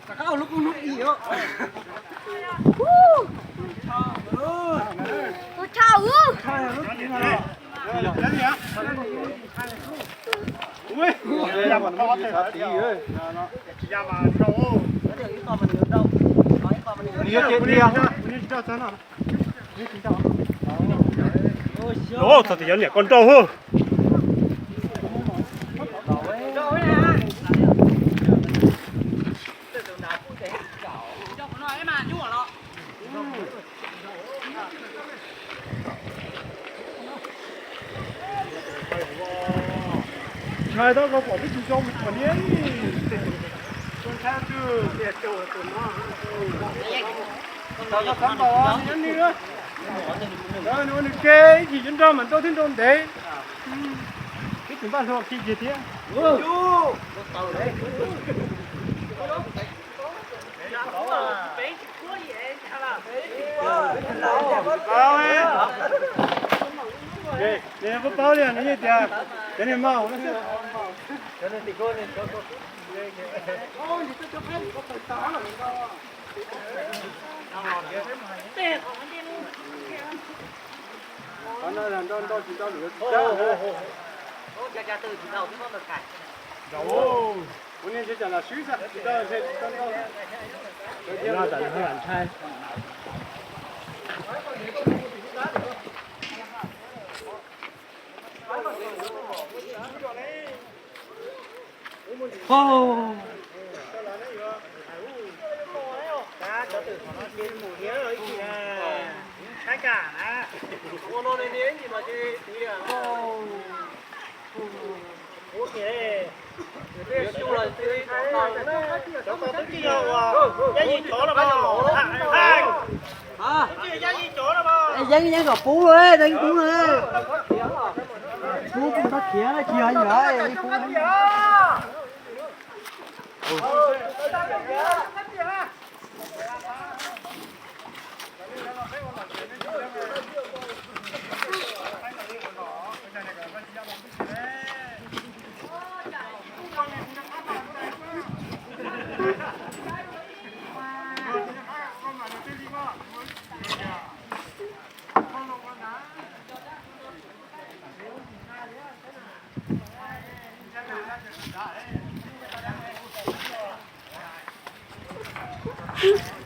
Tus tshau. Txog tias yog niam koj nrauj hwj. Ntshai tab, koj pom twb tsis zoo mus qhov niab. Tau koj khab npaum nyob nws, nws ua nws ke, ib chim yuav nrauj mas nrauj thiab nrauj ntev. Twb tsis npaj hlua khi kiag thiab. Nws paub li, nws yeej tias cov niag maum no xwb. Qhov no nrauj nrauj tsis tau lwm tus. Ua niag tsis tau lam swb xwb, tsis tau ntshe tsis tau nrauj. Lam ntshai. Yeeb yeeb kom pub, yeeb pub na. Pub pub thab khiav tsis yog li ntawd, pub.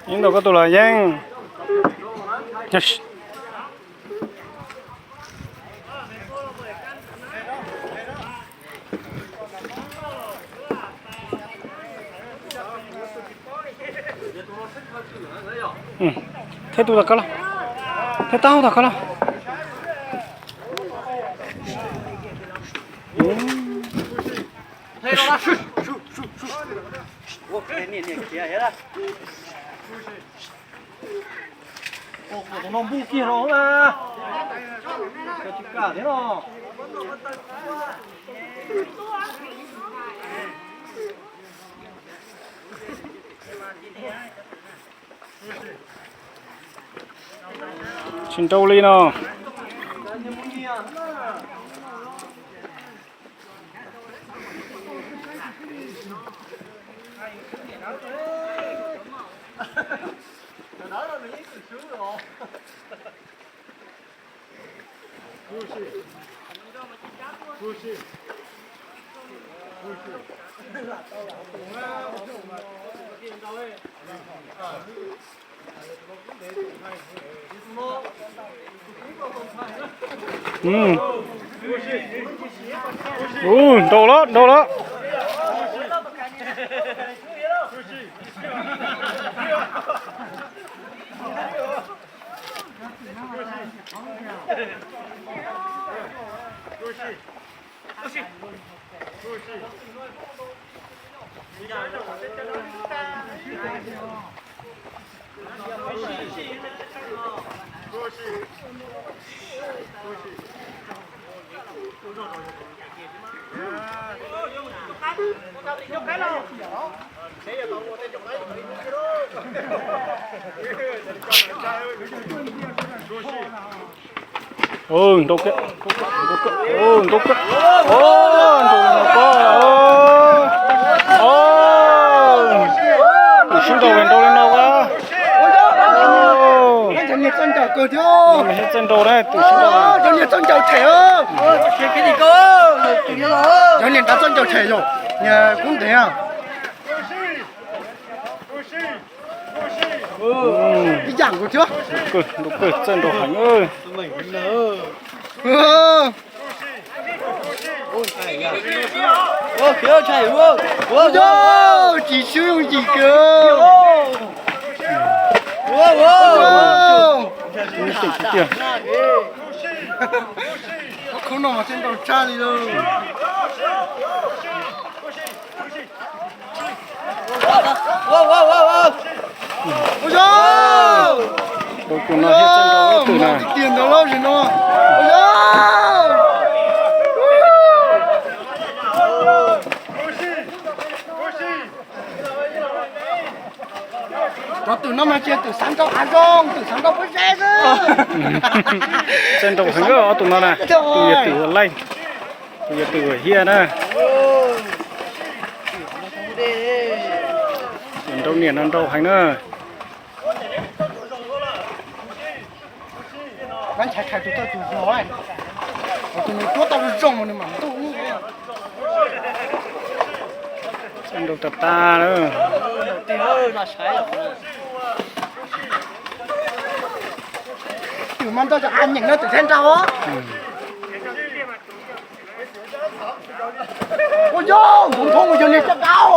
Yeej ntaus koj tus los yeej. Thiab tus tom ko los, thiab taub tom ko los. Tus no npuj kiag no na. Tsis kam thiab no. Tsis nrau li no. Ua, nrau lawm, nrau lawm. Ua, nrau kiag, nrau kiag, nrau kiag. Ua, nrau kiag, ua, ua, nrau Kawg thiab. Txawj nraug na, tus sib nraug. Cov niag txawj ncaws them os. Cov niag nrad txawj ncaws them yom, niag kub ntev. Ib yam nkaus thiab. Nraug kawg, txawj nraug heev. Tsis swb yooj yim kiag. Khub no mas thiaj nraug tshaj li lauj. Ua yog, tus no thiaj txawj nraug tus no. Tiag ntawd lauj, no. Ua yog. Cov twm no mas cia twm xav nraug hav zoov, twm xav nraug pob zeb xwb. Txawj nraug heev ob tug no na, tus yog twm ua laij, tus yog twm ua hiaj na. Tus nraug niam no nraug heev na. Nab nchaiv khais tus txawj tus zog, tus nws tuab tau zoo zoo mas nws mam ntuj. Txawj nraug tag tag na. Twm mas nrog cov av nyeem no twm thiaj nraug. Ua yog, npoo npoo mus yog niag caj dab.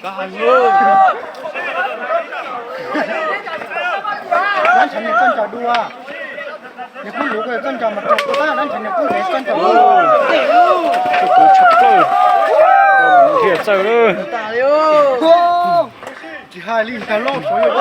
Dab ntshav niag txawj ncaws dua, niag kub luv ko txawj ncaws mas raug kub tab, dab ntshav niag kub ntev txawj ncaws dua. Tus kuv tshaj plaws, dhia txawj lawm. Tsis hais li ntag lauj, suav yog